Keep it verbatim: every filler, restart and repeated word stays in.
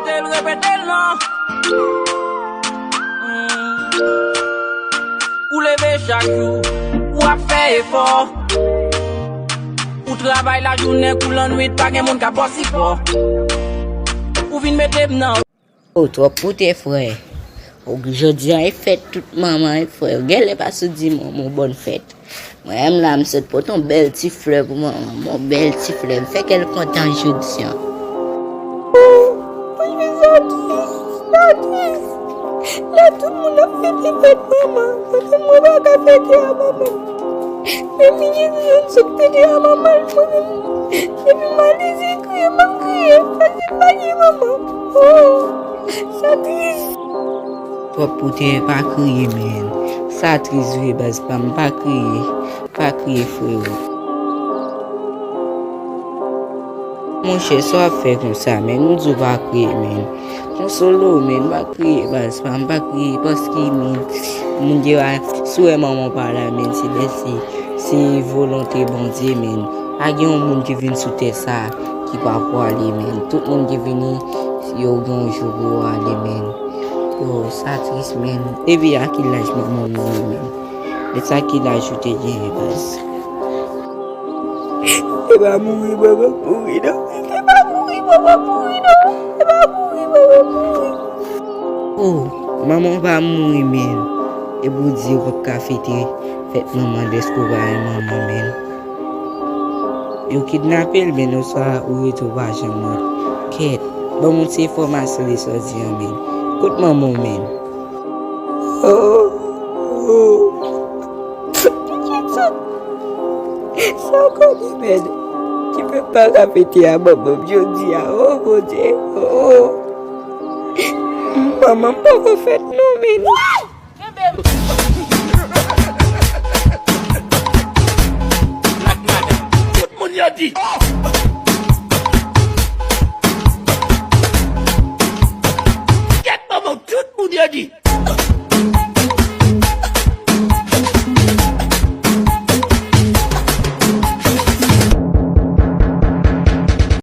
Repete l, repete l non. Mm. Ou leve chak jou, w ap fè efò. Ou travay lajounen kou lannwit, pa gen moun k ap ba w sipò. Ou vin mete m nan. O, twòp pou tè, frè. O, jodi a e fèt tout manman, e frè. Genlè pa sou di manman w bòn fèt. Mwen menm la, m sot pote yon bèl ti flè pou manman m, yon bèl ti flè. M fè kè l kontan jodi a. Mwen jwe sa tris, sa tris. Lè tout moun ap fete fèt manman, mwen menm mwen pa ka fete a manman m. Depi Jezi vin sot fete a manman l, mwen menm, depi m alize kriye, m ap kriye, paske m pa gen manman. Oh, sa tris. Twòp pou tè, pa kriye, men. Sa tris vre, baz pa m, pa kriye. Pa kriye, frero. Monchè, sa w ap fè konsa, men? M di w pa kriye, men. Konsole w, men. Pa kriye, baz pa m, pa kriye, paske, men, moun te va, si w wè manman w pa la, men, se lè se, se volonte Bondye, men. Pa gen yon moun ki vin sou tè sa a ki pa pwale, men. Tout moun ki vini, yo gen yon jou pou yo ale, men. Yo, sa tris, men. Depi a ki laj manman w mouri, men? Depi a ki laj ou te genyen, baz? E pa mouri, manman m mouri, non. E pa mouri, manman m mouri, non. E pa mouri, manman m mouri. Oh, manman w pa mouri, men. E pou w di ou p ap ka fete fèt manman dèske w pa wè manman, men. Yo kidnape l, men, oswa ou rete w pa janm wè. Kèt, ban m yon ti enfòmasyon de sa w di an, men. Kot manman w, men? Oh, oh. Sa w konnen, men, ki fè m pa ka fete a manman m jodi a. Oh, Bondye, oh. Manman m poko fèt non, men. Tout moun yo di.